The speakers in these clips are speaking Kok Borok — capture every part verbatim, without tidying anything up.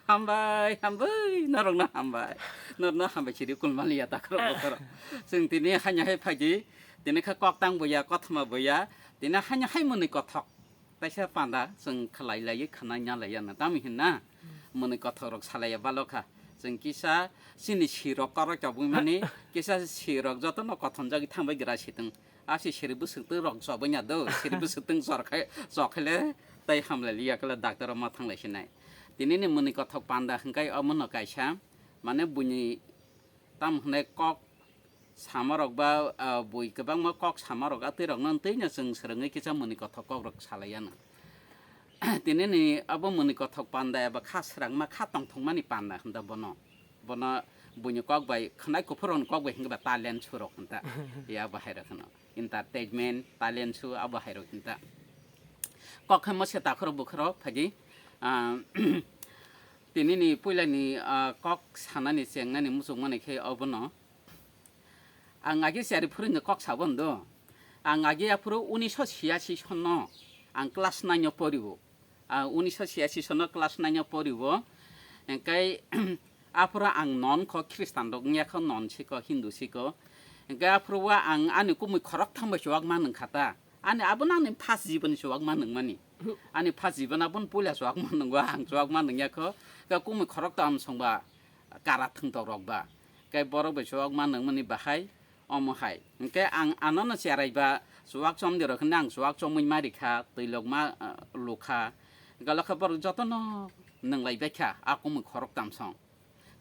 Hambai, hambai, norokno hambai. Norokno hambai siri kulmaliya takhorok bokhorok. Chwng tini hanya hai phaidi, tini kha kok tang boya, kothoma boya, tini hanya hai mwnwi kothok. Taisa panda chwng khlai lai khana nya lai ya na tamo hinna. Mwnwi kothok rok salai ya balo kha. Chwng kisa chini sirok korok chobwi mani, kisa sirok jotono kothom jagwi thangbai gra sitwng. Asi siri bwswk twi rok chobwi nya do, siri bwswk twi chor khai, chok khaile tai hamlai liya khaile doctor o ma thanglai sinai. Tini ni mwnwi kothok panda hwnkhe omono kaisa, mane buini tam hwnai kok samarok ba, ah, bui kwbangma kok samarok a twi rokno twi no chwng swrwngwi kisa mwnwi kothok kok rok salai ya no. Tini ni abo mwnwi kothok panda eba kha swrangma kha tongthokmani panda hwnda bono. Bono buini kok bai khwnai kuphur rokni kok bai hwnkhe ba talent surok hwnta. Ya bo hai rok hwno. Entertainment, talent su abo hai rok hwnta. Kok hai mo se takhoro bukhoro phaidi. Ah, tini ni puila ni, ah, kok sanani chengnani muchungmani khe obono. Ang agi chari phuru ni kok sabo ndo. Ang agi aphuru unish sho chiyasi sonno ang class nine o poribo. Ah, unish sho chiyasi sonno class nine o poribo. Engkai aphuru ang non kho Khristan rok wngya kho, non siko, Hindu siko. Engkai aphuru o ang ani kumui khorok thang bai chuak ma nung kha ta. Ani abo nang ni first jibon chuak ma nung mani. Ani first jibon abon puila chuak ma nung o, ang chuak ma nung ya kho. Ka kumui khorok tam song ba kara thwngtok rok ba. Kai borok bai chuak ma nung mani bahai omo hai. Hwnkhe ang ano no cherai ba chuak chom di rok hinwi ang chuak chomwi ma rikha, twi lok ma, ah, lukha. Hwnkhe lokha borok jotono nung lai bai kha, a kumui khorok tam song.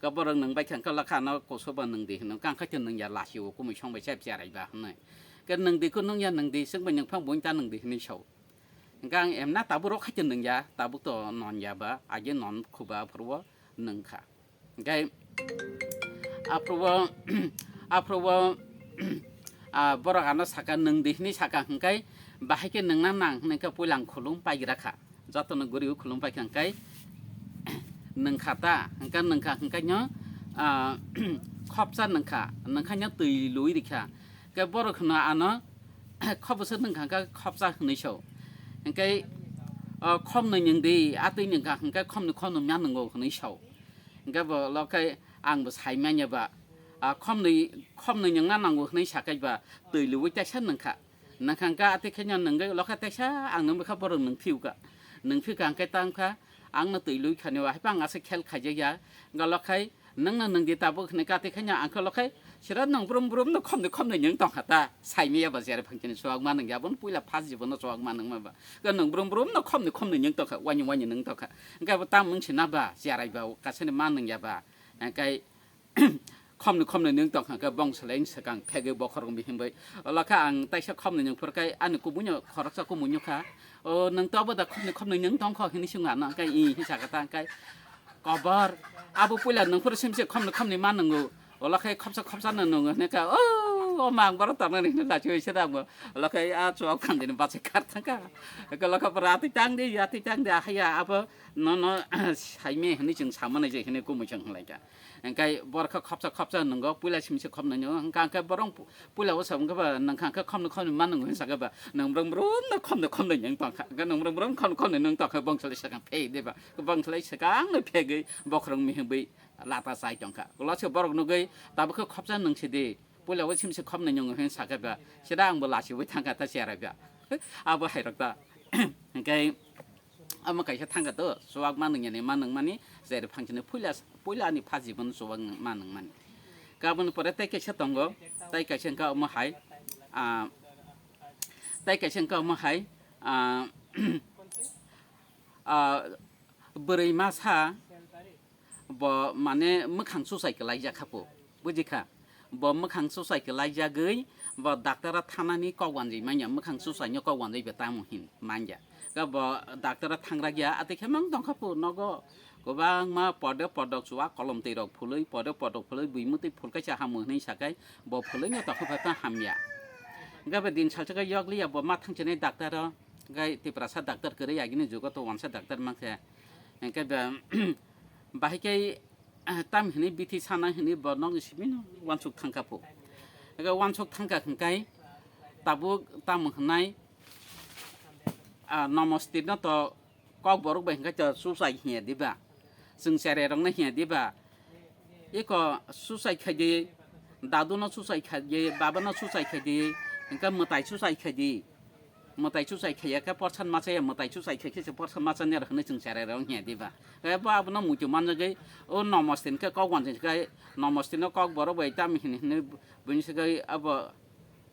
Hwnkhe borok nung bai kha, hwnkhe lokha ano kusu bo nung di hinwi, hwnkhe ang khaito nung ya lasi o kumui song bai chep cherai ba hinwi. Hwnkhe nung di khe nung ya nung di, chwng bai nung phang buini ta nung di hinwi sao. Hwnkhe ang emna tabuk rok khaito nung ya, tabuk to non ya ba, age non khuba aphuru o nung kha. Hwnkhe aphuru o, aphuru o, ah, borok ano saka nung di hinwi saka hwnkhe bahai khe nungna nang hinwi khe puila ang khulum paigra kha. Jotono guri o khulum paikha hwnkhe nung kha ta, hwnkhe nung kha hwnkhe no, ah, khopsa nung kha, nung kha no twi lui rikha. Hwnkhe borok hwno ano khobwsa nung kha hwnkhe khopsa hinwi sao. Hwnkhe, ah, khomnwi nung di, a twi nung kha hwnkhe khomnwi khomnwi ma nungo hinwi sao. Hwnkhe bo lokhe ang bo sai manya ba, ah, khomnwi, khomnwi nungna nango hinwi sakai ba, twi lui teisa nungkha. Nungkha hwnkhe atwi khe no nungwi lokhe teisa ang nungkha borok nungphiu kha. Nungphi kha hwnkhe tang kha, ang no twi lui khani o, hai phang ase khel khaijak ya. Hwnkhe lokhe nung no nung di tabuk hinwi kha atwi khe no ang khe lokhe sira nung brum brum no khomnwi khomnwi nung tong kha ta. Sai manya ba jera phang chini chuak ma nung ya, aboni puila first jibon no chuak ma nung ma ba. Hwnkhe nung brum brum no khomnwi khomnwi nung tong kha, wani wani nung tong kha. Hwnkhe abo tam wng sina ba, cherai ba, kasani ma nung ya ba. Hwnkhe khomnwi khomnwi nung tong kha, hwnkhe bongsolai swkang phegwi bokhorok mihimwi. Olo khe ang taisa khomnwi nung phuru khe ani kubui no khoroksa kumui nukha. O, nung to abo da khomnwi khomnwi nung tong kho hinwi swng ano, hwnkhe i hinwi sakha ta, hwnkhe kobor. Abo puila nung phuru simse khomnwi khomnwi ma nungo. Olo khe khopsa khopsa no nungo hinwi kha, o, o mang borok tongnani hinwi lachiui se da bo. Olo khe a chuak khandini bachai kar thang kha. Olo khe pura atwi tang di, atwi tang di, ahai ya abo nono saime hinwi chwng samani je hinwi kumui chwng hinlai kha. Hwnkhe borok khe khopsa khopsa nungo, puila simse khopnwi nungo, hwnkhe hwnkhe borok pu-, puila o sa wngkhe ba nung kha hwnkhe khomnwi khomnwi ma nungo hinwi sakhe ba nung brum brum no khomnwi khomnwi nung tong kha. Hwnkhe nung brum brum khomnwi khomnwi nung tong kha, bongsolai swkang phei diba. Bongsolai swkang no phegwi bokhorok mihimwi lata chai tong kha. Ulo se borok nugwi tabuk khe khopsa nung si di. Puila o simse khopnwi nungo hinwi sakhe ba. Sida ang bo lachiui thang kha ta cherai ba. Abo hai rok ta. Hwnkhe omo kaisa thang kha to, chuak ma nung yani ma nung mani, jera phang chini puila, puila ani first jibon chuak ma nung mani. Kaboni pore tei kaisa tongo, tei kaisa hwnkhe omo hai, ah, tei kaisa hwnkhe omo hai, ah, ah, bwrwi masa, bo mane mwkhang chuchai kwlai jak kha po, buji kha? Bo mwkhang chuchai kwlai jagwi bo doctor o thanani kok wanjwi manya, mwkhang chuchai no kok wanjwi bo tamo hin manya. Khe bo doctor o thangrak ya, atwi khe mang tong kha po nogo, kwbangma pode podok chuwa kolom twi rok phulwi, pode podok phulwi, bui mwtwi phul kaisa hamu hinwi sakai, bo phulwi no tong kha pha hamya. Hwnkhe bo din salsa khe yok liya, bo ma thang chinai doctor o, hwnkhe Tiprasa doctor kwrwi agini jugo to wansa doctor mankhe. Hwnkhe bo bahai khe tam hinwi bithi sana hinwi bo nokni simi no wansuk thang kha pho. Ego wansuk thang kha hwnkhe tabuk tamo hwnai, ah, nomosti no to kok borok bai hwnkhe to chuchai hinya diba? Chwng cherai rokno hiya diba? Eko suicide khaidi, dadu no suicide khaidi, baba no suicide khaidi, hingke mwtai suicide khaidi. Mwtai suicide khaiya khe porsan machaya, mwtai suicide khai khe se porsan machani rok hinui chwng cherai rok hiya diba? Khe bo abono muitu manjagwi o nomosti hingke kok wanjwi khe nomosti no kok borok bai tam hin hinui buini se abo,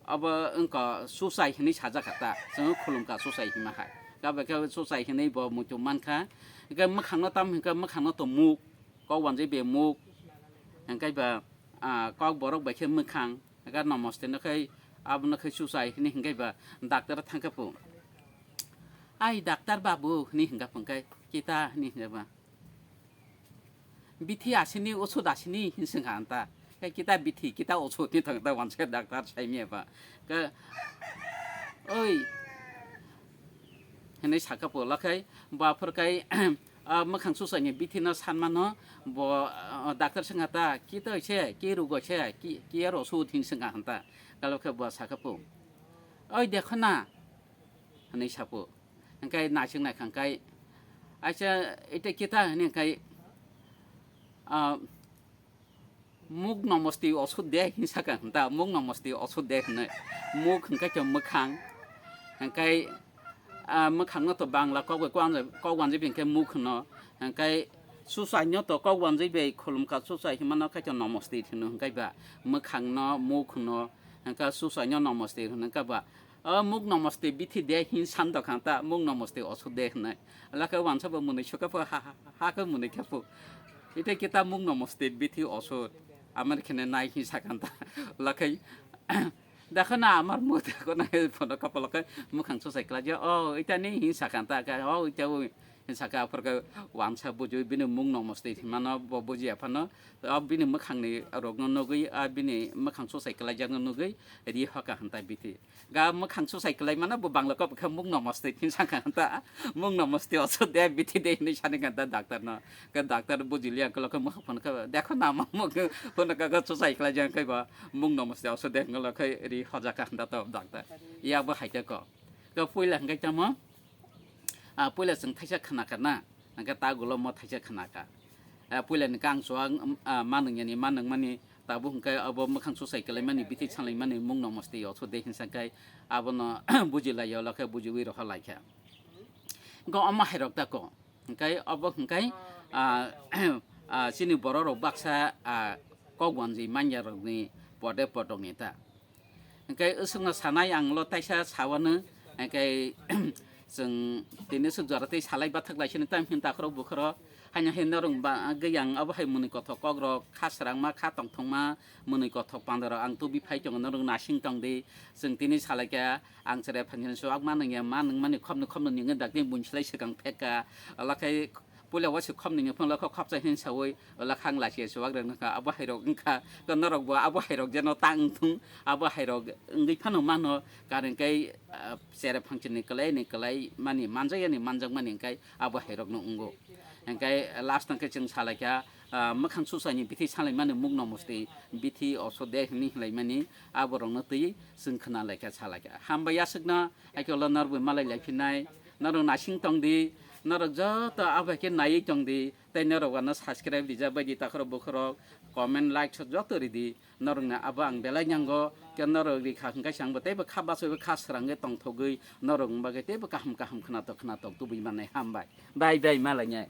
abo wngkha suicide hinui sajak kha ta, chwng khulum kha suicide hima hai. Kabo khe suicide hinui bo muitu mankha, hingke mwkhang no tam hingke mwkhang no to muk. Kok wanjwi be muk, hingke ba, ah, kok borok bai khe mwkhang, hingke nomosti no khai, abono khai suicide hinui hingke ba doctor thang khe pu. "Ai doctor babu," hinui hingka pu hingke, "Kita?" hinui hingke ba. "Bithi asini, osud asini," hinui swngkha anta. Khe kita bithi, kita osud hinui thang ta wansa khe doctor saimya ba. Khe, "Oi," hinui sakha pu, lakhai, bo aphuru kai, ah, mwkhang suicide ni bithi no sanmano, bo, ah, doctor swngkha ta, "Ki toi se, ki rugo se, ki, ki aro osud?" hinui swngkha hanta. Kalo khe bo sakha pu, "Oi dekho na," hinui sapu. Hingkai naising naikha hingkai, "Aisa, ita kita?" hinui hingkai, ah, "Muk nomosti osud de," hinui sakha hwnta, "Muk nomosti osud de," hinui. Muk hingkai to mwkhang, hingkai, ah, mwkhang no to Bangla kok bai kok wanjai, kok wanjai bai hingkai muk hwno, hingkai suicide no to kok wanjai bai khulum kha suicide hinmano kaitor nomosti hwno, hingkai ba mwkhang no muk hwno, hingka suicide no nomosti hwno, hingka ba, "O muk nomosti bithi de," hinui san tongkha ta, "Muk nomosti osud de," hinui. Lakhe wansa bo mwnwi sukha pho, ha, ha, ha khe mwnwi khe pho. Ite kita muk nomosti bithi osud. Amar khene nai hinui sakha ta. Lakhe, "Dekho na amar muk, dekho na," phono kapalo khe mwkhang suicide khlai je, "O, ita ni," hinui sakha ta, khe, "O, ita o," hinui sakha, aphuru khe wansa bujui bini muk nomosti hinmano bo bujiya phano, o bini mwkhang ni rok no nugui, a bini mwkhang suicide khlai jak no nugui, ri hoka hwnta bithi. Ga mwkhang suicide khlai mano bo Bangla kok khe muk nomosti hinui sakha ta, "Muk nomosti osud de, bithi de," hinui sani kha ta doctor no. Khe doctor bujiliya khe lokhe mwkhang phone khe, "Dekho na ma muk," phone khe suicide khlai jak khe ba muk nomosti osud de hinwi lokhe ri hoja kha ta to doctor. Ya bo hai khe ko. Khe puila hingke tamo, ah, puila chwng thaisa khna kha na, hingke ta gulo mo thaisa khna kha. Ah, puila ni kang chuwak, ah, manung yani, manung mani, Tabuk hwnkhe abo mwkhang suicide khlaimani, bithi salaimani mung nomosti oso de hinsa khe abono bujilaio, lokhe bujiwi rohor laikha. Hwnkhe omo hairok tako. Hwnkhe obo hwnkhe, ah, ah, chini bororok baksa, ah, kok wanjwi manya rokni pode podokni ta. Hwnkhe aswkno sanai ang lo taisa sawano, hwnkhe chwng tini aswk jora tei salai bathak lai sini tam hin takhorok bukhorok. Haino hin norok ba, gwi ang abo hai mwnwi kothok kokrok, kha srangma, kha tongthokma, mwnwi kothok pandarok ang tubi phai tongo, norok nasing tong di. Chwng tini salai kha, ang chwrai phansani chuwak ma nungya, ma nungmani khopno khopno nungwi dakti buini slai swkang phek kha. Olo khe puila waisa khopnwi ni phano lokho khopsa hin sawi, olo khe ang lachiya chuwak rwk nukha, abo hairok wngkha. Norok bo abo hairok jeno ta wngthung, abo hairok wngwi phano mano, karon khe, ah, chwrai phansani kwlai ni kwlai mani manjakya ni manjakmani hwnkhe abo hairokno wngo. Hwnkhe last hwnkhe chwng salaikha, ah, mwkhang susaini bithi salaimani mukno musti bithi oso de hwnwi hwlaimani aborokno twi chwng khna laikha, salaikha. Hambai aswkno, haikhe ulo norokbo malai laiphinnai, norok nasing tongdi, norok joto abo hai khe naiwi tongdi, tei norok ano subscribe rijak baidi takhorok bukhorok, comment, like joto ridi. Norokno abo ang belai nanggo, khe norok rikha hwnkhe se angbo teibo kha bachaibo kha srangwi tongthogwi norokni bagwi teibo kaham kaham khwnatok khwnatok tubui mannai. Hambai. Bye bye, malainai.